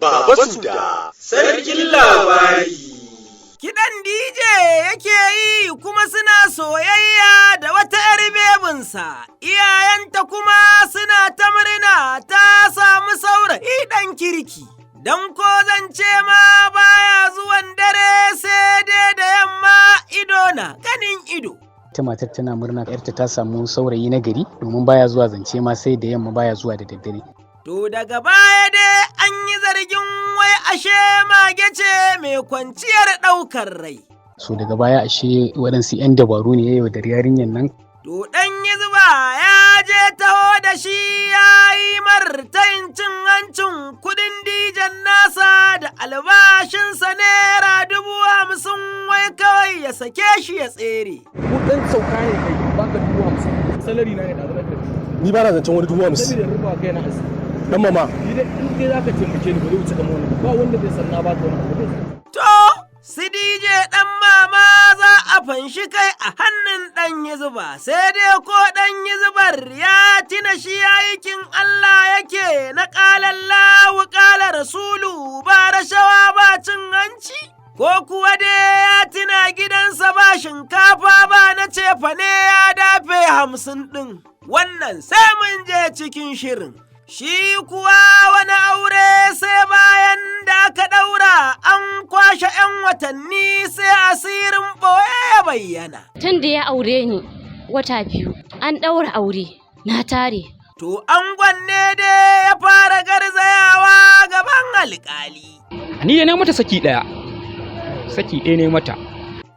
Baba Suda, sarkin labari. Kiɗan DJ yake yi kuma suna soyayya da wata ‘yar bebinsa, iyayenta kuma suna ta murna ta samu saurayi ɗan kirki. Don ko zance ma baya zuwan dare sai dai da yamma ido na ganin ido. Ita matar tana murna yarta ta samu saurayi na gari domin baya zuwa zance ma sai da yamma, baya zuwa da daddare. To daga baya dai an yi zargin wai ashe mage ce mai kwanciyar ɗaukar rai. So daga baya ashe waɗansu 'yan dabaru ne ya yaudari yarinyar nan. To ɗan zuba ya je taho da shi ya yi martayin cin hancin kuɗin dijan nasa da albashinsa ₦50,000, wai kawai ya sake shi ya tsere. Ko ɗan sauka ne kai baka 50,000, salary na ne da zan Ni ba na zancen wani 50,000. Saboda rufa kai na asiri. Dan mama. Ni dai in dai zaka taimake ni, ba zai wuce kamar wani ba wanda zai san na baka wani abu zai san. To, su DJ ɗan mama za a fanshi kai a hannun ɗan zuba, sai dai ko ɗan zubar ya tina shi aikin Allah yake na ƙalan lawu ƙala rasulu, ba rashawa ba cin hanci? Ko kuwa dai ya tuna gidansa ba shinkafa ba na cefane, ya dafe 50 ɗin? Wannan sai mun je cikin shirin. Shi kuwa wani aure sai bayan da aka ɗaura an kwashe ‘yan watanni sai asirin ɓoye ya bayyana. Tun da ya aure ni wata 2, an ɗaura aure, na tare. To angon ne dai ya fara garzayawa gaban alƙali. Ni da na mata saki ɗaya, saki ɗaya ne mata.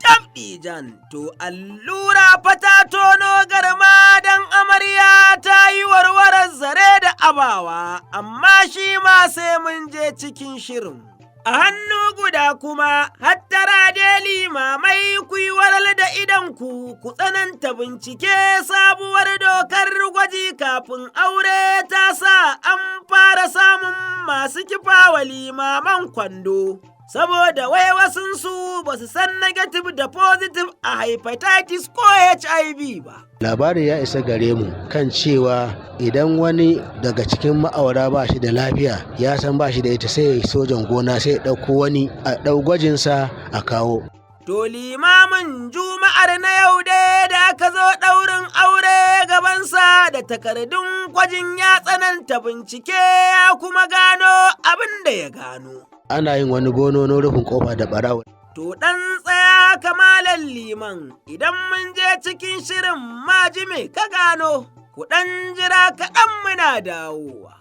Tabɗijan, to allura fa ta tono garma don amarya ta yi warwarar zare da abawa, amma shi ma sai mun je cikin shirin. A hannu guda kuma, hattara dai limamai, ku yi waral da idanku, ku tsananta bincike, sabuwar dokar gwaji kafin aure ta sa an fara samun masu kifawa limaman kwando. Saboda wai wasunsu ba su san negative da positive a hepatitis ko HIV ba. Labari ya isa gare mu kan cewa idan wani daga cikin ma'aura ba shi da lafiya, ya san ba shi da ita, sai ya yi sojan gona, sai ya ɗauko wani a ɗau gwajinsa a kawo. To limamin juma'ar na yau dai da aka zo ɗaurin aure gabansa da takardun gwajin ya tsananta bincike ya kuma gano abin da ya gano. Ana yin wani bonono rufin kofa da ɓarawo. To ɗan tsaya kamalan liman, idan mun je cikin shirin maji me ka gano, ku ɗan jira kaɗan, muna dawowa.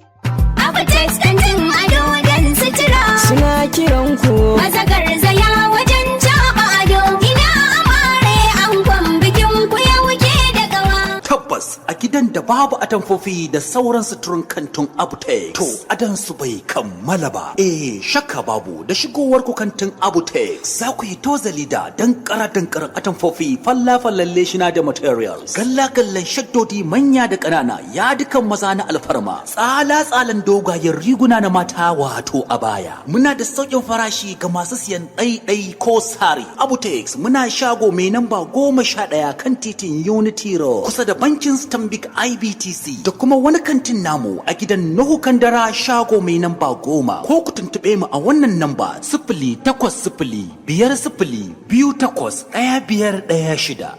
Abutex kantin ado don sutura. Suna kiran ku. Maza garzaya wajen caɓa ado. Ina amare, angon bikin ku ya wuce da gawa. Tabbas, a gidan da babu atamfofi da sauran suturin kantin Abutex, to adan su bai kammala ba. Eh, shakka babu, da shigowar ku kantin Abutex za ku yi tozali da dankara dankaran atamfofi, falla fallan leshina da materials, galla gallan shaddodi manya da ƙanana, yadukan maza na alfarma, tsala tsalan dogayen riguna na mata, wato abaya. Muna da sauƙin farashi ga masu siyan ɗai-ɗai ko sari. Abutex muna shago mai namba 11 kan titin Unity Road, kusa da bankin Stanbic IBTC, da kuma wani kantin namu a gidan Nuhu Kandara, shago mai namba 10. Ko ku tuntuɓe mu a wannan namba: 08050281516,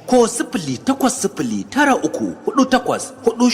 ko 08093484642, ko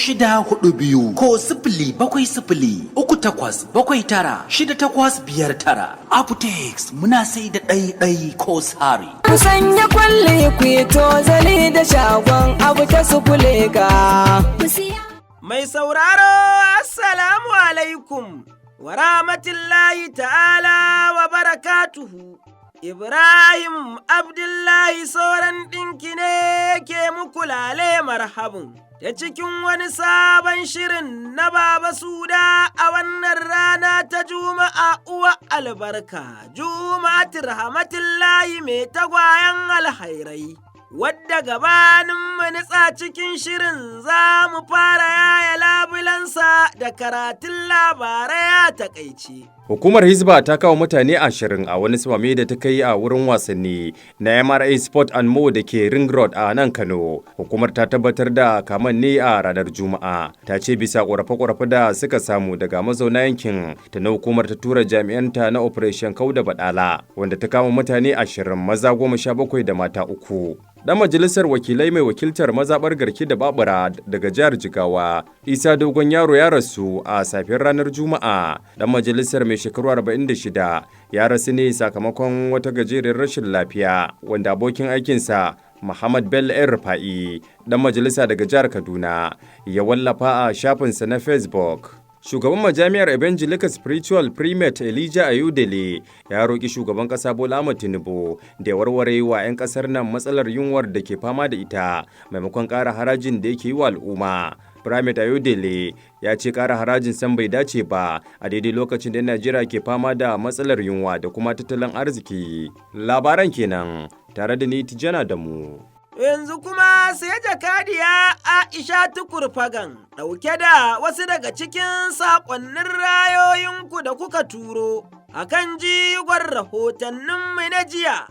07038796859. Abutex muna sai da ɗai-ɗai ko sari. Ku sanya kwalli ku yi tozali da shagon abu ta su kule ka. Ku siya. Mai sauraro, Assalamu alaikum, wa rahmatullahi ta'ala wa barakatuhu. Ibrahim Abdullahi Soran Ɗinki ne ke muku lale marhabin ta cikin wani sabon shirin na Baba Suda a wannan rana ta Juma'a uwa albarka, Juma'at rahmatullahi mai tagwayen alhairai. Wadda gabanin mu nitsa cikin shirin za mu fara yaya labulansa da karatun labarai a takaice. Hukumar Hizba ta kawo mutane 20 a wani samame da ta kai a wurin wasanni na MRA Sport and More da ke Ring Road a nan Kano. Hukumar ta tabbatar da kaman ne a ranar Juma'a. Ta ce bisa ƙorafe-ƙorafe da suka samu daga mazauna yankin, ta na hukumar ta tura jami'anta na Operation Kauda Badala, wanda ta kama mutane 20, maza 17 da mata 3. Dan majalisar wakilai mai wakiltar mazaɓar Garki da Babura daga jihar Jigawa, Isa Dogon Yaro, ya rasu a safiyar ranar Juma'a. Dan majalisar mai shekaru 46 ya rasu ne sakamakon wata gajeriyar rashin lafiya, wanda abokin aikinsa Muhammad Bello El Rufa'i, dan majalisa daga jihar Kaduna, ya wallafa a shafinsa na Facebook. Shugaban majami'ar Evangelical Spiritual Primate Elijah Ayodele ya roƙi shugaban ƙasa Bola Ahmed Tinubu da ya warware wa 'yan ƙasar nan matsalar yunwar da ke fama da ita maimakon ƙara harajin da yake yi wa al'umma. Primate Ayodele ya ce ƙara harajin san bai dace ba a daidai lokacin da Najeriya ke fama da matsalar yunwa da kuma tattalin arziki. Labaran kenan tare da ni, Tijjana da mu. Yanzu kuma sai jakadiya Aisha Tukur Fagan ɗauke da wasu daga cikin saƙonnin rayoyinku da kuka turo a kan jigon rahotanninmu na jiya,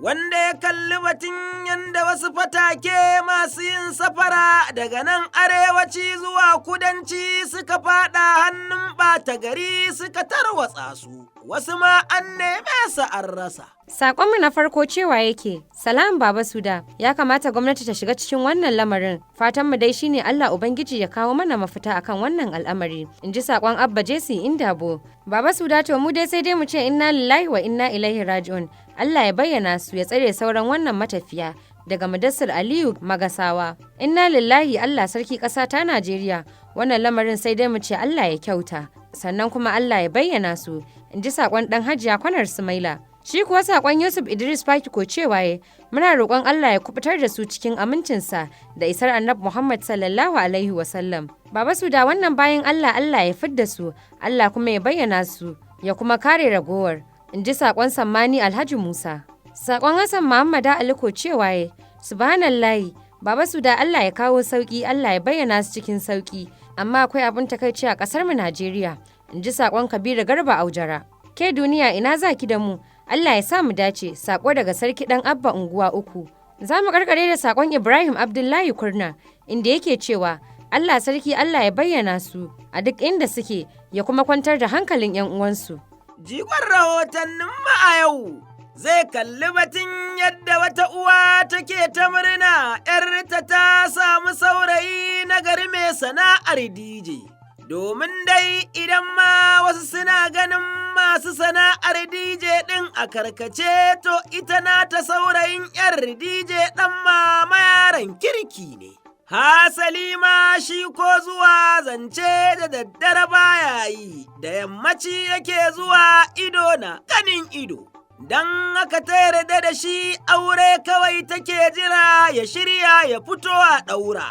wanda ya kalli batun yadda wasu fatake masu yin safara daga nan arewaci zuwa kudanci suka faɗa hannun ɓata gari suka tarwatsa su, wasu ma an neme su an rasa. Sakonmu na farko cewa yake, "Salam Baba Suda, ya kamata gwamnati ta shiga cikin wannan lamarin. Fatanmu dai shine Allah Ubangiji ya kawo mana mafita akan wannan al'amari." In ji sakon Abba Jesse Indabo. Baba Suda, to mu dai sai dai mu ce inna lillahi wa inna ilaihi raji'un. Allah ya bayyana su, ya tsare sauran wannan matafiya. Daga Mudassir Aliyu Magasawa. Inna lillahi, Allah sarki ƙasa ta Najeriya. Wannan lamarin sai dai mu ce Allah ya kyauta. Sannan kuma Allah ya bayyana su. In ji sakon ɗan Hajiya Kwanar Sumaila. Shi kuwa sakon Yusuf Idris Faki ko cewa ya, "Muna roƙon Allah ya kubutar da su cikin amincinsa da isar Annabi Muhammad sallallahu alaihi wasallam." Baba su da wannan bayan Allah, Allah ya fidda su, Allah kuma ya bayyana su, ya kuma kare ragowar. In ji sakon Sammani Alhaji Musa. Sakon Hassan Muhammad Ali ko cewa ya, "Subhanallahi, Baba su da, Allah ya kawo sauki, Allah ya bayyana su cikin sauki. Amma akwai abin takaici a kasar mu Najeriya." In ji sakon Kabiru Garba Aujara. Ke duniya, ina za ki da mu? Allah ya sa mu dace, sako daga Sarki Dan Abba Unguwa Uku. Za mu karkare da sakon Ibrahim Abdullahi Kurna, inda yake cewa, "Allah sarki, Allah ya bayyana su a duk inda suke, ya kuma kwantar da hankalin 'yan uwansu." Jigon rahotannin mu a yau zai kalli batun yadda wata uwa take ta murna ‘yarta ta samu saurayi na gari mai sana'ar DJ. Domin dai idan ma wasu suna ganin masu sana'ar DJ ɗin a karkace, to ita nata saurayin ‘yar DJ ɗan mama yaron kirki ne. Hasali ma shi ko zuwa zance da daddare baya yi, da yammaci yake zuwa, ido na ganin ido. Don haka ta yarda da shi, aure kawai take jira ya shirya ya fito a ɗaura.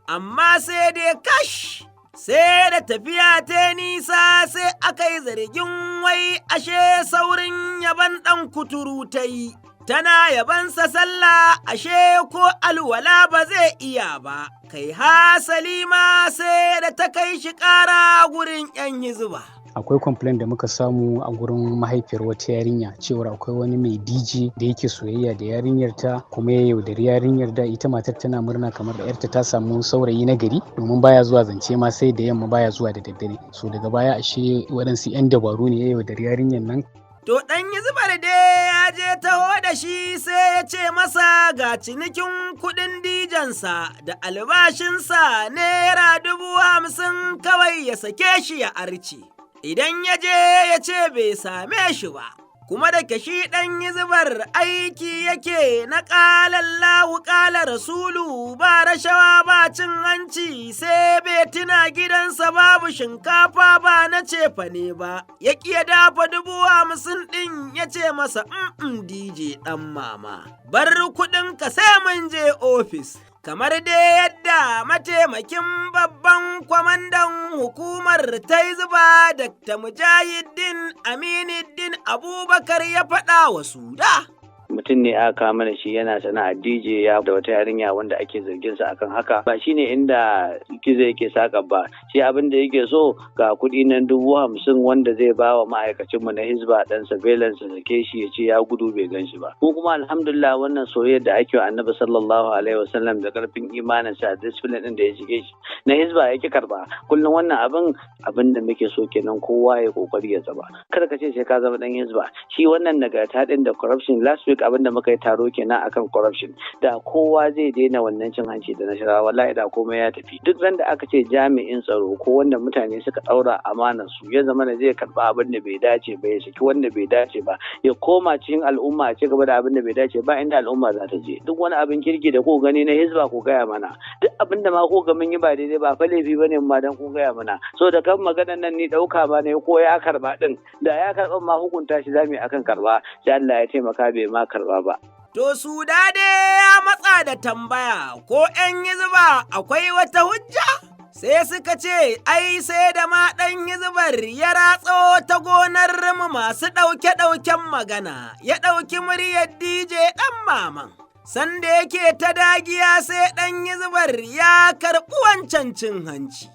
Amma sai dai kash! Sai da tafiya ta nisa sai aka yi zargin wai ashe saurin yaban ɗan kuturu ta yi. Tana yabansa sallah, ashe ko alwala ba zai iya ba, kai hasali ma sai da ta kai shi ƙara gurin 'yan hizba. Akwai complaint da muka samu a gurin mahaifiyar wata yarinya cewar akwai wani mai DJ da yake soyayya da yarinyar ta, kuma ya yaudari yarinyar. Da ita matar tana murna kamar da yarta ta samu saurayi na gari, domin baya zuwa zance ma sai da yamma, baya zuwa da daddare. So daga baya ashe waɗansu 'yan dabaru ne ya yaudari yarinyar nan. To ɗan hizbar dai ya je taho da shi, sai ya ce masa ga cinikin kuɗin dijansa da albashinsa ₦50,000, kawai ya sake shi ya arce. Idan ya je ya ce bai same shi ba, kuma da ke shi ɗan hizbar aiki yake na ƙalallahu ƙala rasulu, ba rashawa ba cin hanci, sai bai tuna gidansa babu shinkafa ba na cefane ba, ya ƙi ya dafa 50,000 ɗin, ya ce masa, DJ ɗan mama, bar kuɗin ka sai mun je ofis." Kamar dai yadda mataimakin babban kwamandan hukumar ta zuba, Dr. Mujahideen Aminuddin Abubakar, ya faɗa wa Suda. Mutum Mutum ne aka kama da shi yana sana'ar DJ ya da wata yarinya wanda ake zargin sa akan haka. Ba shine inda gizo yake saka ba. Shi abin da yake so, ga kuɗi nan 50,000 wanda zai ba wa ma'aikacin mu na Hizba dan surveillance sake shi, ya ce ya gudu bai gan shi ba. Ko kuma alhamdulillah, wannan soyayyar da ake wa Annabi sallallahu alaihi wasallam da karfin imanin sa, discipline din da ya shige shi na Hizba, yake karba. Kullum wannan abin da muke so kenan, kowa ya kokari ya zama. Kada ka ce sai ka zama dan Hizba. Shi wannan nagarta din da corruption, last week abin da muka yi taro kenan akan corruption. Da kowa zai daina wannan cin hanci da rashawa, wallahi da komai ya tafi. Duk ran da aka ce jami'in tsaro ko wanda mutane suka daura amanar su ya zama da zai karba abin da bai dace ba, ya saki wanda bai dace ba, ya koma cikin al'umma a ci gaba da abin da bai dace ba, inda al'umma za ta je. Duk wani abin kirki da ko gani na Hizba, ko gaya mana. Duk abin da ma ko ga mun yi ba daidai ba, fa laifi bane ma dan ko gaya mana. So da kan maganar nan, ni dauka ba ne ko ya karba din. Da ya karba ma, hukunta shi zamu yi akan karba. Sai Allah ya taimaka bai ma karba ba. To su dade ya matsa da tambaya ko ‘yan hizba akwai wata hujja? Sai suka ce, ai sai da ma ɗan hizbar ya ratso ta gonar mu masu ɗauke-ɗauken magana, ya ɗauki muryar DJ ɗan maman. Sanda yake ta dagiya sai ɗan hizbar ya karɓi wancan cin hanci.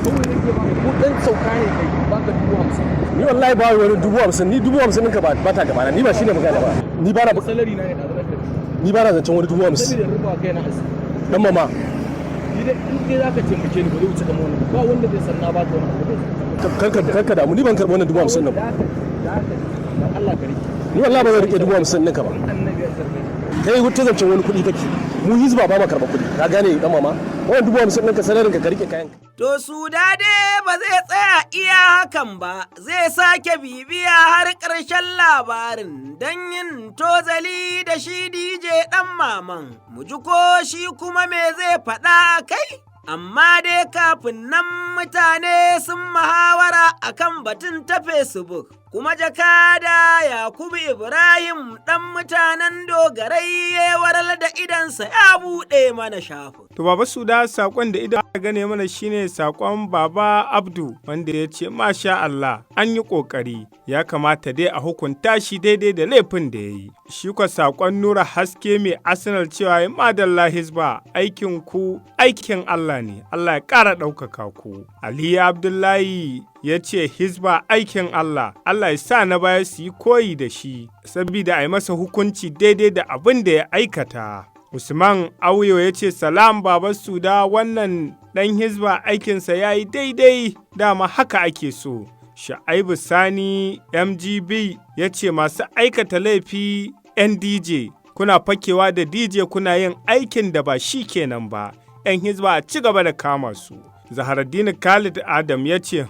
Kawai nake ba ko dan sauka ne kai baka 50,000. Ni wallahi ba wani 50,000, ni 50,000 ɗinka ba ta gabana, ni ba shine magana ba. Ni ba na Salary na ne da zaka. Ni ba na zancen wani 50,000. Saboda rufa kai na asiri. Dan mama. Ni dai in dai zaka taimake ni, ba zai wuce kamar wannan ba. Wanda zai san na baka wani abu. Karka damu, ni ban karɓi wannan 50,000 ɗin ba. Allah ka rike. Ni wallahi ba zan rike 50,000 ɗinka ba. Annabi ya sarfe. Kai wuta zancen wani kuɗi kake. Mu Hizba ba ma karɓa kuɗi. Ka gane, dan mama? Wannan 50,000 ɗinka, salarin ka, ka rike kayan. To su dade ba zai tsaya iya hakan ba, zai sake bibiya har ƙarshen labarin don yin tozali da shi DJ ɗan maman, mu ji ko shi kuma me zai faɗa kai? Amma dai kafin nan, mutane sun muhawara akan batun ta Facebook, kuma jakada Yakubu Ibrahim ɗan mutanen Dogarai ya waral da idansa ya buɗe mana shafin. To Baba Suda, sakon da idan aka gane mana shine sakon Baba Abdu, wanda ya ce masha Allah, an yi kokari, ya kamata dai a hukunta shi daidai da laifin da ya yi. Shi kwa sakon Nura Haske mai Arsenal cewa ya madalla Hizba, aikin ku aikin Allah ne, Allah ya ƙara ɗaukaka ku. Ali Abdullahi ya ce Hizba aikin Allah, Allah ya sa na baya su yi koyi da shi, sabida a yi masa hukunci daidai da abin da ya aikata. Usman Auyo ya ce salam Baba Suda, wannan ɗan Hizba aikinsa ya yi daidai, dama haka ake so. Sha'aibu Sani MGB ya ce masu aikata laifi NDJ, kuna fakewa da DJ kuna yin aikin da ba shi kenan ba, 'yan Hizba a ci gaba da kama su. Zaharaddini Khalid Adam ya ce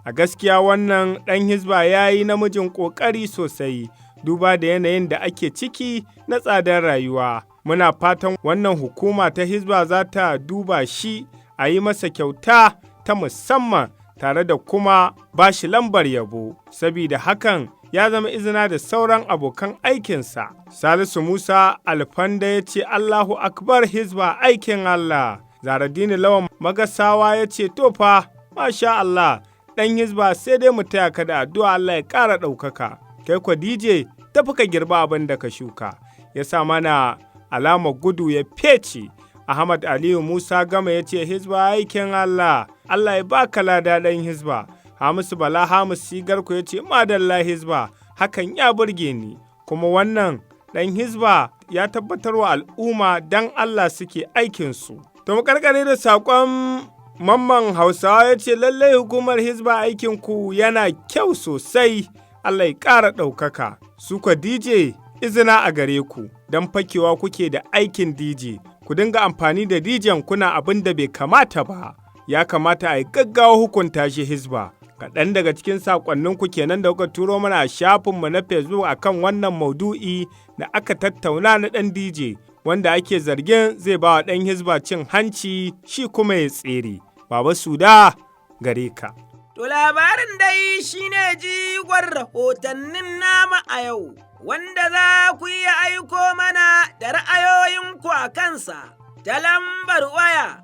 a gaskiya wannan ɗan Hizba ya yi namijin ƙoƙari sosai, duba da yanayin da ake ciki na tsadar rayuwa. Muna fatan wannan hukuma ta Hizba za ta duba shi a yi masa kyauta ta musamman tare da kuma ba shi lambar yabo, sabida hakan ya zama izina da sauran abokan aikinsa. Salisu Musa Alfanda ya ce Allahu Akbar, Hizba aikin Allah. Zaradini Lawan Magasawa ya ce to fa, masha Allah, ɗan Hizba sai dai mu taya ka da addu'a, Allah ya ƙara ɗaukaka. Kai kwa DJ, tafi ka girba abin da ka shuka. Ya sa mana alamar gudu ya fece. Ahmad Aliyu Musa Gama ya ce Hizba aikin Allah, Allah ya baka lada ɗan Hizba. Hamisu Bala Hamis Sigarku ya ce madalla Hizba, hakan ya burge ni. Kuma wannan ɗan Hizba ya tabbatar wa al'umma dan Allah suke aikinsu. To mu karkare da saƙon Mamman Hausawa, ya ce lallai hukumar Hizba aikinku yana kyau sosai, Allah ya ƙara ɗaukaka. Su kwa DJ, izina a gare ku, don fakewa kuke da aikin DJ, ku dinga amfani da DJ kuna abin da bai kamata ba. Ya kamata a yi gaggawa hukunta shi, Hizba. Kaɗan daga cikin saƙonninku kenan da kuka turo mana a shafinmu na Facebook akan wannan maudu'i da aka tattauna na ɗan DJ, wanda ake zargin zai ba wa ɗan Hizba cin hanci shi kuma ya tsere. Baba Suda, gare ka. To labarin dai shine jigon rahotannin nama a yau, wanda za ku iya aiko mana da ra'ayoyinku a kansa ta lambar waya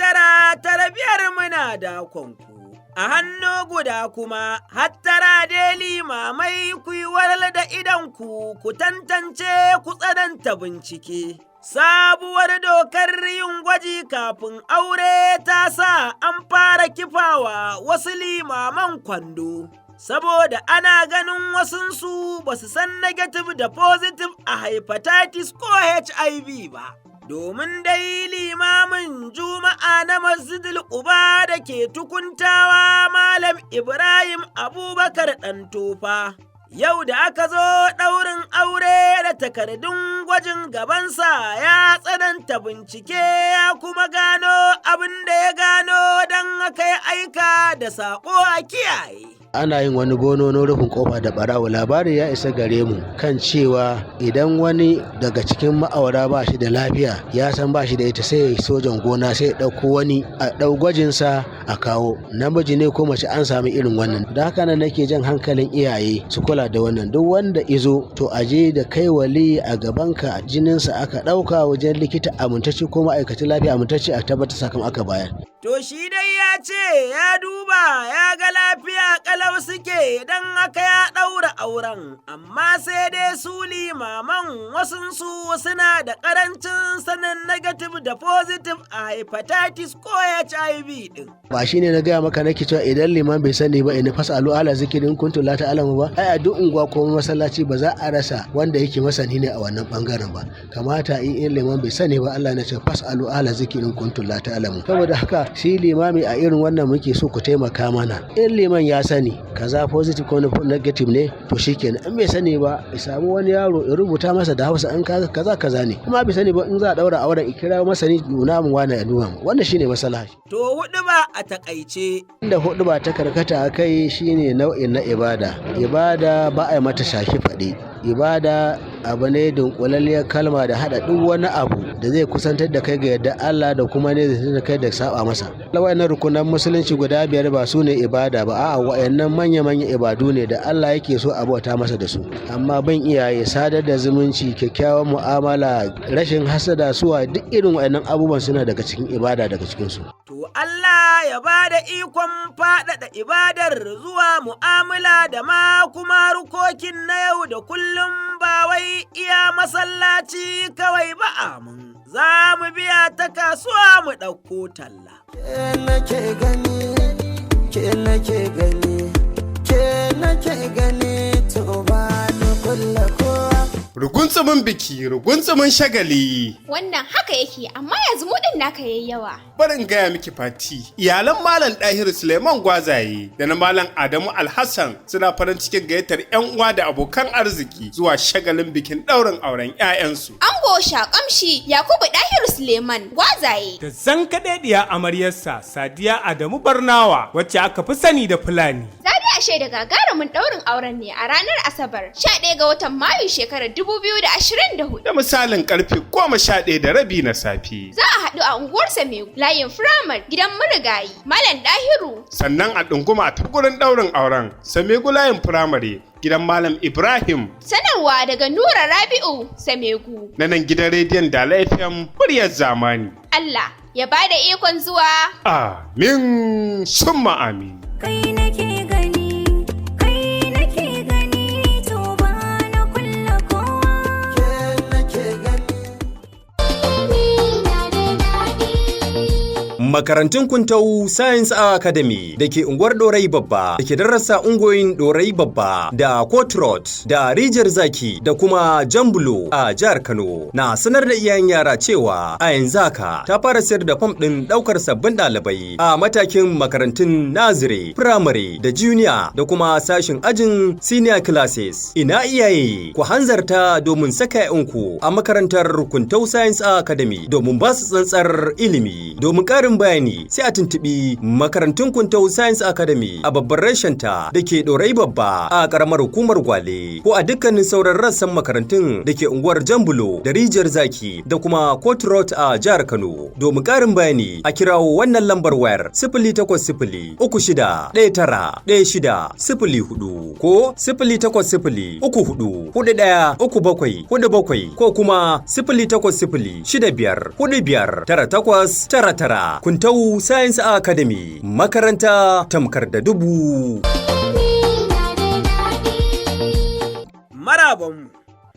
08091144995, muna dakonku. A hannu guda kuma, hattara dai limamai ku yi waral da idanku ku tantance ku tsananta bincike. Sabuwar dokar yin gwaji kafin aure ta sa an fara kifawa wasu limaman kwando. Saboda ana ganin wasunsu ba su san negative da positive a hepatitis ko HIV ba. Domin dai limamin Juma'a na Masjidil Quba da ke Tukuntawa, Malam Ibrahim Abubakar ɗan Tofa. Yau da aka zo ɗaurin aure da takardun gwajin gabansa, ya tsananta bincike ya kuma gano abin da ya gano, don haka ya aika da saƙo a kiyaye. Ana yin wani bonono rufin kofa da barawo. Labari ya isa gare mu kan cewa idan wani daga cikin ma'aura ba shi da lafiya, ya san ba shi da ita, sai ya sojan gona, sai ya ɗauko wani, a ɗau gwajinsa a kawo, namiji ne ko mace. An sami irin wannan. Da haka nan nake jan hankalin iyaye su kula da wannan. Duk wanda izo, to aje da kai wali a gabanka, jininsa aka ɗauka wajen likita amintacce ko ma'aikacin lafiya amintacce, a tabbatar sakamakon aka bayar. To shi dai ya ce ya duba ya ga lafiya kalau suke, don haka ya ɗaura auren, amma sai dai su limaman wasunsu suna da ƙarancin sanin negative da positive a hepatitis ko HIV ɗin. Ba shine na gaya maka nake cewa idan liman bai sani ba, ina فاسألوا أهل الذكر إن كنتم لا تعلمون ba? Ai a duk unguwa ko masallaci ba za a rasa wanda yake masani ne a wannan bangaren ba. Kamata in liman bai sani ba, Allah na ce فاسألوا أهل الذكر إن كنتم لا تعلمون. Saboda haka shi limami a irin wannan muke so ku taimaka mana. In liman ya sani kaza positive ko negative ne, to shikenan. In bai sani ba, ya samu wani yaro ya rubuta masa da Hausa in kaza kaza kaza ne. Kuma bai sani ba, in za a daura auren, ikira masani, nuna mu wani ya nuna mu. Wannan shine maslaha. To huɗuba a takaice. Inda huɗuba ta karkata a kai shine nau'in na ibada. Ibada ba a yi mata shafi faɗi. Ibada abu ne dunkulalliyar kalma da haɗa duk wani abu da zai kusantar da kai ga yadda Allah da kuma ne zai da kai da saba masa. Wayannan rukunan musulunci guda biyar ba su ne ibada ba, a'a, wayannan manya-manyan ibadu ne da Allah yake so a bauta masa da su. Amma bin iyaye, sadar da zumunci, kyakkyawan mu'amala, rashin hasada, suwa duk irin wayannan abubuwan suna daga cikin ibada daga cikin su. To Allah ya ba da ikon faɗaɗa ibadar zuwa mu'amala da ma kuma harkokin na yau da kullum, ba wai iya masallaci kawai ba, amin. Za mu biya ta kasuwa mu ɗauko talla. Ke nake gani, ke nake gani, ke nake gani, to ba ni kulla kowa. Rugunsumin biki, rugunsumin shagali. Wannan haka yake, amma yanzu mudin naka yayi yawa. Bari in gaya miki, Fati. Iyalan Malam Dahiru Suleiman Gwazaye da na Malam Adamu Alhassan suna farin cikin gayyatar 'yan uwa da abokan arziki zuwa shagalin bikin ɗaurin auren 'ya'yansu. Ango Shakamshi Yakubu Dahiru Suleiman Gwazaye. Da zankaɗaɗiya amaryarsa Sadiya Adamu Barnawa, wacce aka fi sani da Fulani. Za dai a shaida gagarumin ɗaurin auren ne a ranar Asabar 11 ga watan Mayu shekarar 2024. Da misalin karfe 11:30 na safe. Za a haɗu a unguwar Samegu, layin Firamare, gidan marigayi Malam Dahiru. Sannan a ɗunguma a gurin ɗaurin auren Samegu, layin Firamare, gidan Malam Ibrahim. Sanarwa daga Nura Rabi'u Samegu. Na nan gidan rediyon Dala FM, muryar zamani. Allah ya bada ikon zuwa. Amin summa amin. Kai nake gani, kai nake gani, to ba na kulla kowa. Ke nake gani. Ni na da daɗi. Makarantun Kuntau Science Academy da ke unguwar Dorai Babba da ke darasa ungoyin Dorai Babba da Court Road da Rijiyar Zaki da kuma Jambulo a jihar Kano na sanar da iyayen yara cewa a yanzu haka ta fara sayar da fam ɗin ɗaukar sabbin ɗalibai a matakin makarantun nursery, primary da junior da kuma sashin ajin senior classes. Ina iyaye, ku hanzarta domin saka 'ya'yanku a makarantar Kuntau Science Academy domin ba su tsantsar ilimi. Domin ƙarin bayani, sai a tuntuɓi makarantun Kuntau Science Academy a babbar reshenta da ke Ɗorai Babba a ƙaramar hukumar Gwale, ko a dukkanin sauran rassan makarantun da ke unguwar Jambulo da Rijiyar Zaki da kuma Court Road a jihar Kano. Domin ƙarin bayani, a kirawo wannan lambar wayar: 08036191604 ko 08034413747 ko kuma 08065459899. Kuntau Science Academy, makaranta tamkar da dubu. Marabanmu.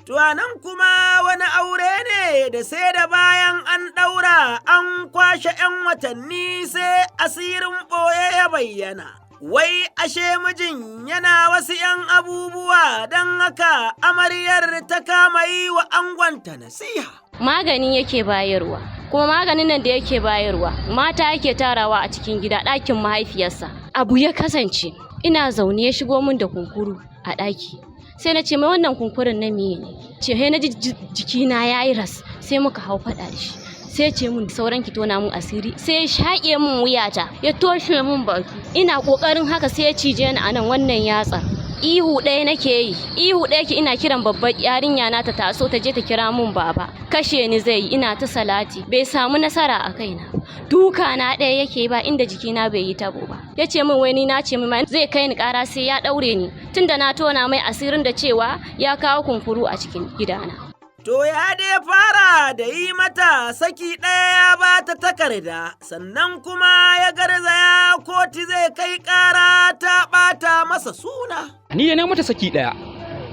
To a nan kuma wani aure ne da sai da bayan an ɗaura an kwashe ‘yan watanni sai asirin ɓoye ya bayyana. Wai ashe mijin yana wasu ‘yan abubuwa, don haka amaryar ta kama yi wa angonta nasiha. Magani yake bayarwa, kuma maganin nan da yake bayarwa mata yake tarawa a cikin gida, ɗakin mahaifiyarsa. Abu ya kasance ina zaune, ya shigo min da kunkuru a ɗaki. Sai na ce mai, "Wannan kunkurin na meye ne?" Ce sai na ji jikina ya yi ras, sai muka hau faɗa da shi. Sai ce mun, "Sauran ki tona mun asiri." Sai ya shaƙe mun wuyata, ya toshe mun baki. Ina ƙoƙarin haka sai ya cije ni a nan wannan yatsa. Ihu ɗaya nake yi, ihu ɗaya ke, ina kiran babbar yarinya na ta taso ta je ta kira mun baba, kashe ni zai yi. Ina ta salati, bai samu nasara a kaina. Duka na ɗaya yake ba inda jikina bai yi tabo ba. Ya ce min wai ni na ce min zai kai ni ƙara, sai ya ɗaure ni tunda na tona mai asirin da cewa ya kawo kunkuru a cikin gidana. To ya dai fara da yi mata saki ɗaya, ya ba ta takarda, sannan kuma ya garzaya kotu zai kai ƙara ta ɓata masa suna. Ni da na mata saki ɗaya,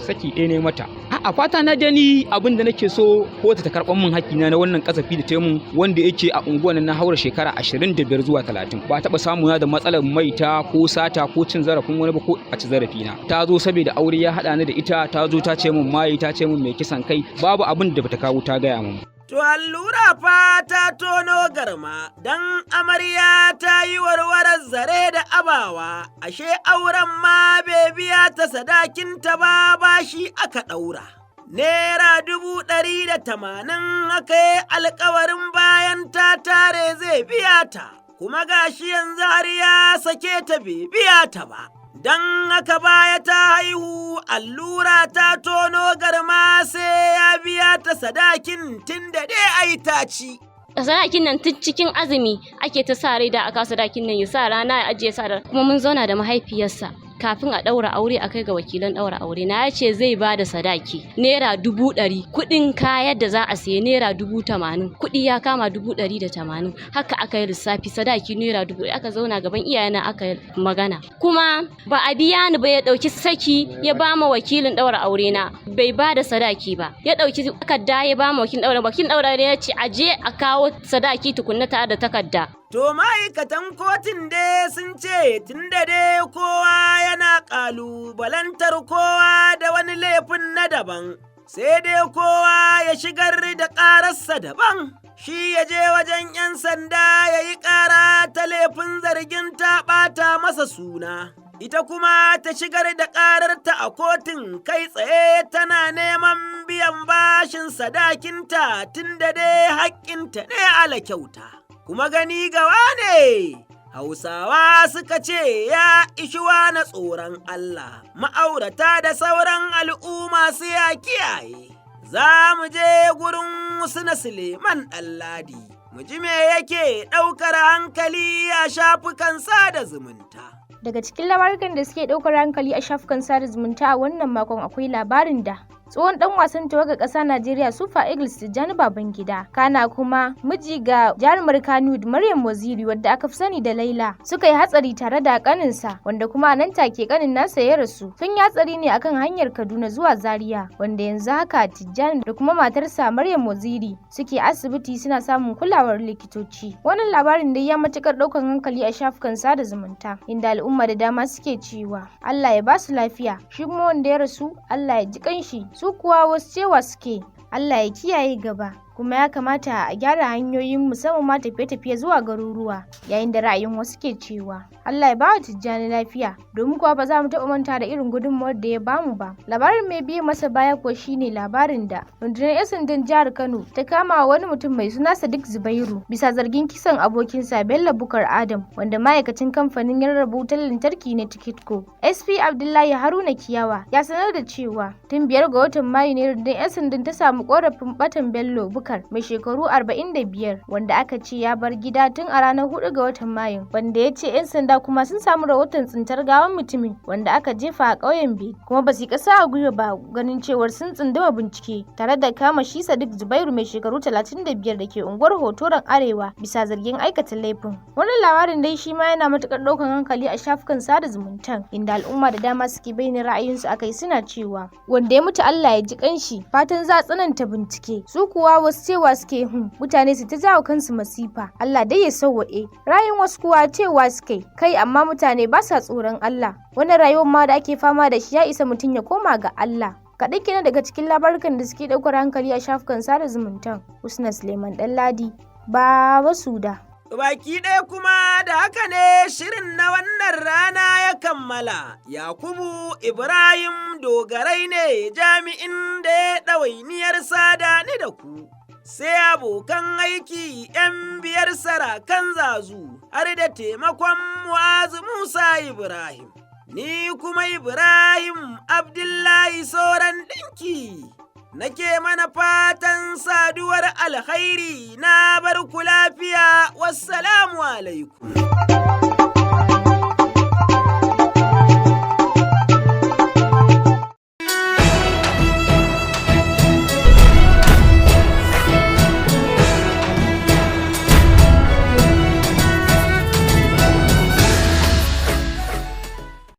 saki ɗaya ne mata. A'a, fata na dai ni abin da nake so, kotu ta karɓar min hakkina na wannan kasafi da ta mun, wanda yake a unguwan na haura shekara 25 zuwa 30 ba taɓa samu na da matsalar maita ko sata ko cin zarafin wani ba ko a ci zarafi na. Ta zo saboda aure ya haɗa ni da ita, ta zo ta ce min maye, ta ce min mai kisan kai, babu abin da bata kawo ta gaya min. To allura fa ta tono garma, don amarya ta yi warwarar zare da abawa, ashe auren ma bai biya ta sadakinta ba, bashi aka ɗaura. ₦180,000 aka yi alkawarin bayan ta tare zai biya ta, kuma gashi yanzu har ya sake ta bai biya ta ba. Don haka baya ta haihu, allura ta tono garma, sai ya biya ta sadakin tun da dai ai ta ci. Sadakin nan tun cikin azumi ake ta sa rai da aka sadakin nan, ya sa rana ya ajiye sa. Kuma mun zauna da mahaifiyarsa kafin a ɗaura aure, a kai ga wakilan ɗaura aure na, ya ce zai ba da sadaki ₦100,000, kuɗin kayan da za a sayi ₦80,000, kuɗi ya kama 180,000. Haka aka yi lissafi, sadaki ₦100,000, aka zauna gaban iyayena aka yi magana, kuma ba a biya ni ba. Ya ɗauki saki ya ba ma wakilin ɗaura aure na, bai ba da sadaki ba. Ya ɗauki takarda ya ba ma wakilin ɗaura aure, ya ce a je a kawo sadaki tukunna tare da takarda. To ma'aikatan kotun dai sun ce tun da dai kowa yana ƙalubalantar kowa da wani laifin na daban, sai dai kowa ya shigar da ƙararsa daban. Shi ya je wajen 'yan sanda ya yi ƙara ta laifin zargin ta ɓata masa suna. Ita kuma ta shigar da ƙararta a kotun kai tsaye, tana neman biyan bashin sadakinta tun da dai haƙƙinta ne ala kyauta. Kuma gani gawa ne, Hausawa suka ce ya ishuwa na tsoron Allah, ma'aurata da sauran al'umma su ya kiyaye. Za mu je gurin wasu na Suleiman Ɗanladi, mu ji me yake ɗaukar hankali a shafukan sada zumunta. Daga cikin labarukan da suke ɗaukar hankali a shafukan sada zumunta a wannan makon, akwai labarin da tsohon dan wasan tawagar ƙasa Najeriya Super Eagles Tijjani Babangida, kana kuma miji ga jarumar Kannywood Maryam Waziri wadda aka fi sani da Laila, suka yi hatsari tare da kaninsa, wanda kuma a nan take kanin nasa ya rasu. Sun yi hatsari ne akan hanyar Kaduna zuwa Zaria, wanda yanzu haka Tijjani da kuma matarsa Maryam Waziri suke asibiti suna samun kulawar likitoci. Wannan labarin dai ya matukar ɗaukan hankali a shafukan sada zumunta, inda al'umma da dama suke cewa Allah ya basu lafiya, shi kuma wanda ya rasu Allah ya ji kanshi. Su kuwa wasu cewa suke Allah ya kiyaye gaba, kuma ya kamata a gyara hanyoyin, musamman ma tafiye-tafiye zuwa garuruwa, yayin da ra'ayin wasu ke cewa Allah ya bawa Tijjani lafiya, domin kuwa ba za mu taɓa manta da irin gudunmawar da ya bamu ba. Labarin mai biye masa baya ko shine labarin da rundunar 'yan sandan jihar Kano ta kama wani mutum mai suna Sadiq Zubairu bisa zargin kisan abokinsa Bello Bukar Adam, wanda ma'aikacin kamfanin rarraba wutar lantarki na Tikitko. SP Abdullahi Haruna Kiyawa ya sanar da cewa tun 5 ga watan Mayu ne rundunar 'yan sandan ta samu korafin batan Bello Bukar. Abubakar mai shekaru 45 wanda aka ce ya bar gida tun a ranar 4 ga watan Mayu, wanda ya ce 'yan sanda kuma sun samu rahoton tsintar gawan mutumin wanda aka jefa a ƙauyen Be, kuma ba su yi ƙasa a gwiwa ba ganin cewar sun tsunduma bincike tare da kama shi Sadiq Zubairu mai shekaru 35 da ke unguwar Hotoron Arewa bisa zargin aikata laifin. Wannan labarin dai shi ma yana matukar ɗaukan hankali a shafukan sada zumuntan, inda al'umma da dama suke bayyana ra'ayinsu akai suna cewa wanda ya mutu Allah ya ji kanshi, fatan za a tsananta bincike. Su kuwa wasu cewa suke mutane su ta jawo kansu masifa, Allah dai ya sauwaƙe. Ra'ayin wasu kuwa cewa suke kai amma mutane ba sa tsoron Allah. Wannan rayuwar ma da ake fama da shi ya isa mutum ya koma ga Allah. Kaɗan kenan daga cikin labarukan da suke ɗaukar hankali a shafukan sada zumuntan. Husna Suleiman Ɗanladi, Baba Suda. Baki ɗaya kuma da haka ne shirin na wannan rana ya kammala, Yakubu Ibrahim Dogarai ne jami'in da ya ɗawainiyar sada ni da ku. Sai abokan aiki ‘yan biyar sarakan zazu har da taimakon Mu'azu Musa Ibrahim. Ni kuma Ibrahim Abdullahi Soran ɗinki. Nake mana fatan saduwar alkhairi, na bar ku lafiya, wassalamu alaikum.